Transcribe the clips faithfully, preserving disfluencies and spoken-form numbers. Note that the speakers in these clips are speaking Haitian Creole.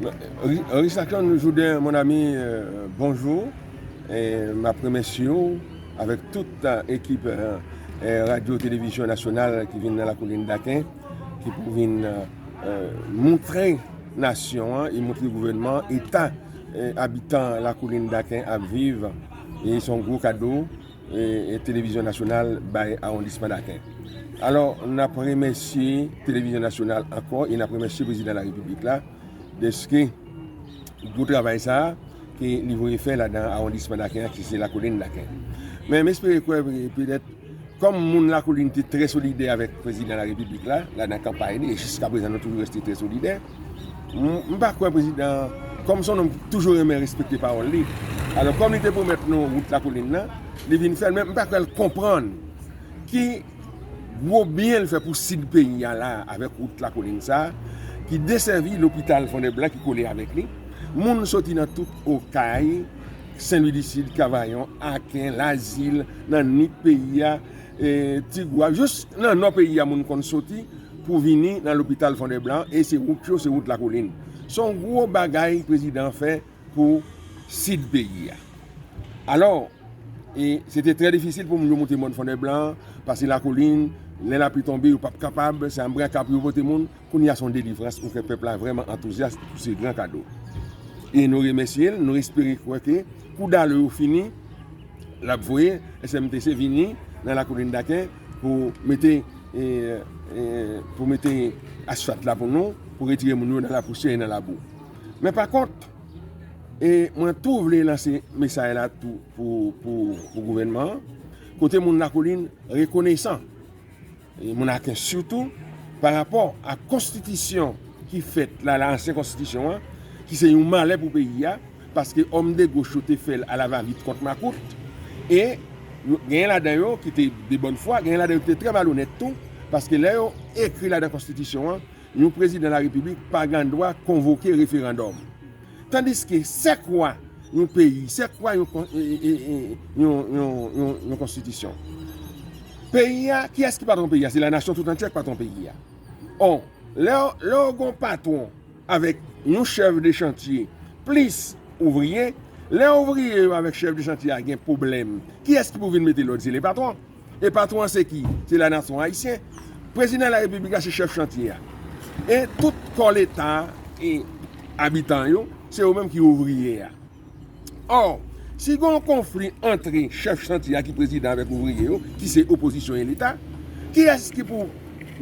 Ri- Richardson Jouden, mon ami, euh, bonjou. E m ap remèsye w avèk tout, euh, ekip, euh, euh, Radyo Televizyon Nasyonal ki vin nan Lakolin Daken, ki pou vin, euh, euh, montre nasyon an e montre gouvènman an eta, euh, abitan Lakolin Daken ap viv, e se yon gwo kado e, e Televizyon Nasyonal bay awondisman Daken. Alò, n ap remèsye Televizyon Nasyonal ankò e n ap remèsye Prezidan Larepiblik la dèske gwo travay sa a ke li voye fè ladan awondisman Daken an, ki se Lakolin Daken. Men m espere kwè, petèt, kòm moun Lakolin te trè solidè avèk Prezidan Larepiblik la, ladan kanpay li, e jiskaprezan nou toujou rete trè solidè, m m pa kwè prezidan, kòm se yon nonm ki toujou renmen respekte pawòl li, alò, kòm li te pwomèt nou wout Lakolin nan, li vin fè l, men m pa kwè l konprann ki gwo byen l fè pou sid peyi a la avèk wout Lakolin sa a, ki desèvi lopital Fondèblan ki kole avèk li. Moun soti nan tout Okay, Sen Lwi di Sid, Kavayon, Aken, Lazil, nan nip peyi a, e, Tigwav, jis nan nò peyi a moun konn soti pou vini nan lopital Fondèblan, e se wout yo, se wout Lakolin. Se yon gwo bagay prezidan an fè pou sid peyi a. Alò, e se te trè difisil pou moun yo monte mòn Fondèblan, pase Lakolin, lè lapli tonbe, yo p ap kapab, se anba kap yo pote moun. Kounye a se yon delivrans, ou wè pèp la vrèman antouzyas pou se gran kado. E nou remèsye l, nou espere kwè ke kou dalon yo fini, l ap voye S M T C vini nan Lakolin Daken pou mete, e, e, pou mete asfalt la pou nou, pou retire moun yo nan lapousyè e nan labou. Men pa kont, e mwen tou vle lanse mesaj la tou pou, pou, pou gouvènman an, kote moun Lakolin rekonesan, e moun Aken sitou, pa rapò a konstitisyon ki fèt la, la ansyen konstitisyon an, ki se yon malè pou peyi a, paske òm de goch yo te fè l alavavit kont makout, e yo, genyen ladan yo ki te de bòn fwa, genyen ladan yo ki te trè malonèt tou, paske lè yo ekri ladan konstitisyon an, yon prezidan larepiblik pa gen dwa konvoke referandòm. Tandiske se kwa yon peyi, se kwa yon, kon- e- e- e- yon, yon, yon, yon konstitisyon. Peyi a, kiyès ki patwon peyi a? Se lanasyon toutantyè ki patwon peyi a. Ò, lè w- lè w gen yon patwon avèk yon chèf de chantye plis ouvriye, lè ouvriye yo avèk chèf de chantye a gen pwoblèm, kiyès ki pou vin mete lòd? Se le patwon. E patwon an se ki? Se lanasyon ayisyen. Prezidan larepiblik la se chèf chantye a. E tout kò leta e abitan yo, se yo menm ki ouvriye a. Ò, si gen yon konfli antre chèf chantye a ki prezidan avèk ouvriye yo, ki se opozisyon e leta, kiyès ki pou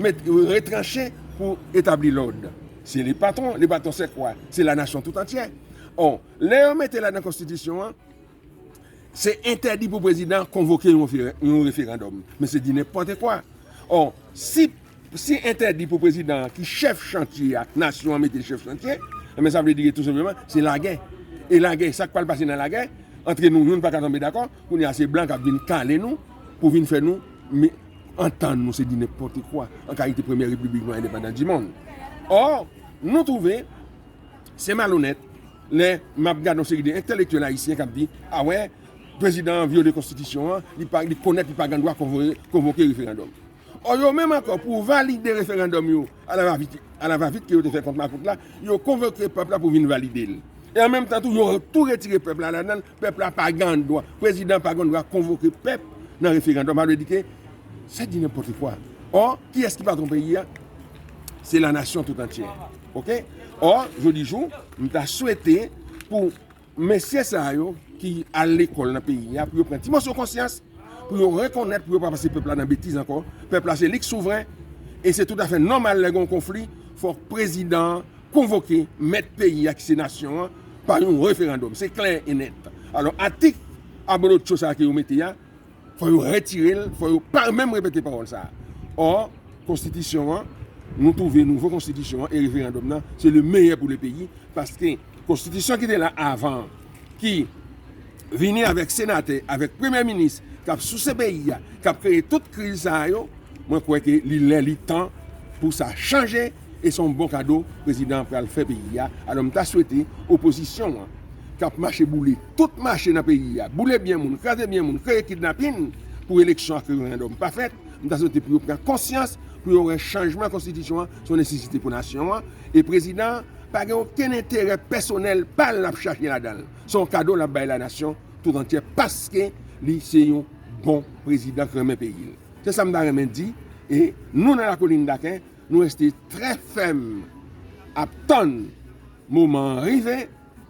met, retranche pou etabli lòd? Se le patwon. Le patwon se kwa? Se lanasyon toutantyè. Ò, lè yo mete ladan konstitisyon an, se entèdi pou prezidan konvoke yon, yon referandòm. Men se di nenpòt kwa. Ò, si, si entèdi pou prezidan an ki chèf chantye a, nasyon an mete l chèf chantye, enben sa vle di ke tou senpleman, se lagè. E lagè, sa k pral pase nan lagè, antre nou, youn pa ka tonbe dakò, kounye a se blan k ap vin kale nou pou vin fè nou, men, antann nou, se di nenpòt kwa, an kalite premyè repiblik nwa endepandan di mond. Ò, nou twouve, se malonèt lè m ap gade yon seri de entèlektyèl ayisyen k ap di, a wè, prezidan an vyole konstitisyon an, li pa, li konèt li pa gen dwa konvoke, konvoke referandòm. Ò, yo menm ankò, pou valide referandòm yo, alavavit, alavavit ke yo te fè kont makout la, yo konvoke pèp la pou vin valide l. E an menm tan tou, yo tou retire pèp la ladan l, pèp la pa gen dwa, prezidan pa gen dwa konvoke pèp nan referandòm. Sa vle di ke se di nenpòt kwa. Ò, kiyès ki patwon peyi a? Se lanasyon toutantyè. Oke? Ò, jodi jou, m ta swete pou mesye sa yo ki al lekòl nan peyi a, pou yo pran ti moso konsyans, pou yo rekonèt, pou yo pa pase pèp la nan betiz ankò. Pèp la se li k souvren, e se toutafè nòmal lè gen yon konfli, fòk prezidan an konvoke mèt peyi a ki se nasyon an pa yon referandòm. Se klè e nèt. Alò, atik abolotcho sa a ke yo mete a, fò yo retire l, fò yo pa menm repete pawòl sa a. Ò, konstitisyon an, nou twouve nouvo konstitisyon an e referandòm nan, se le meyè pou le peyi, paske konstitisyon ki te la avan, ki vini avèk senatè, avèk premye minis, k ap souse peyi a, k ap kreye tout kriz sa a yo, mwen kwè ke li lè, li tan pou sa chanje, e se yon bon kado prezidan an pral fè peyi a. Alò, m ta swete opozisyon an, k ap mache boule tout mache nan peyi a, boule byen moun, kraze byen moun, kreye kidnapin pou eleksyon ak referandòm pa fèt, m ta swete pou yo pran konsyans, pou yo wè chanjman konstitisyon an se yon nesesite pou nasyon an, e prezidan an Pa gen okenn enterè pèsonèl pa l l ap chache ladan l. Se yon kado l ap bay lanasyon tout antye paske li se yon bon prezidan k renmen peyi l. Se sa m ta renmen di. E nou nan Lakolin Daken, nou reste trè fèm ap tann moman an rive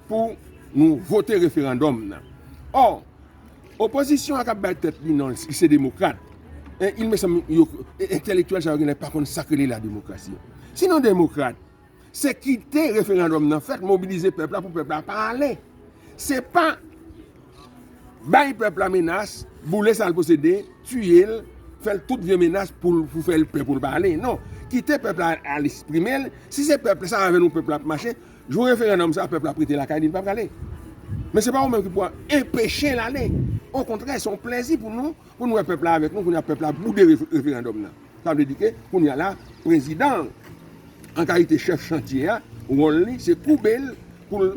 pou nou vote referandòm nan. Ò, opozisyon an k ap bay tèt li non, li se demokrat. E, il me semble, yo, e, entèlektyèl sa yo genlè pa konn sa k rele la démocratie. Si nou demokrat, se kite referandòm nan fèt, mobilize pèp la pou pèp la pale. Se pa bay pèp la menas, boule sa l posede, tiye l, fè l tout vye menas pou l, pou fè l pè pou l pa ale. Non, kite pèp la al eksprime l. Si se pèp la, sa avè nou pèp la ap mache, jou referandòm sa, pèp la ap rete lakay li, li pa prale. Men se pa ou menm ki pou anpeche l ale. Okontrè, se yon plèzi pou nou, pou nou wè pèp la avèk nou, kounye a pèp la boude ref-, referandòm nan. Sa vle di ke kounye a la, prezidan an, an kalite chèf chantye a, wòl li, se koube l pou l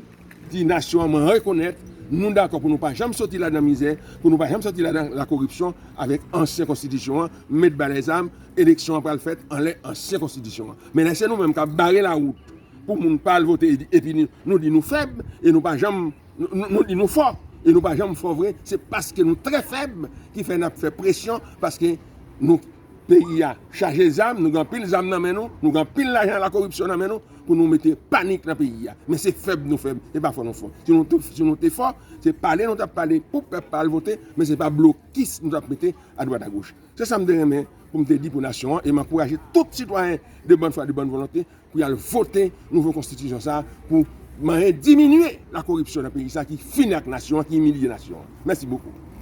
di nasyon an, mwen rekonèt, nou dakò pou nou pa janm soti ladan mizè, pou nou pa janm soti ladan lakoripsyon avèk ansyen konstitisyon an, met ba lèzam, eleksyon an pral fèt anlè ansyen konstitisyon an. Men lè se nou menm k ap bare lawout pou moun pa al vote, epi nou, nou di nou fèb, e nou pa janm, nou, nou, nou di nou fò, e nou pa janm fò vre, se paske nou trè fèb ki fè n ap fè presyon, paske nou, peyi a chaje zam, nou gen anpil zam nan men nou, nou gen anpil lajan lakoripsyon nan men nou, pou nou mete panik nan peyi a. Men se fèb nou fèb, se pa fò nou fò. Si nou te, si nou te fò, se pale nou t ap pale pou pèp pa al vote, men se pa blokis nou t ap mete adwat agoch. Se sa m te renmen pou m te di pou nasyon an, e m ankouraje tout sitwayen de bòn fwa, de bòn volonte, pou y al vote nouvo konstitisyon sa a, pou manyen diminye lakoripsyon nan peyi sa a ki fini ak nasyon an, ki imilye nasyon an. Mèsi bokou.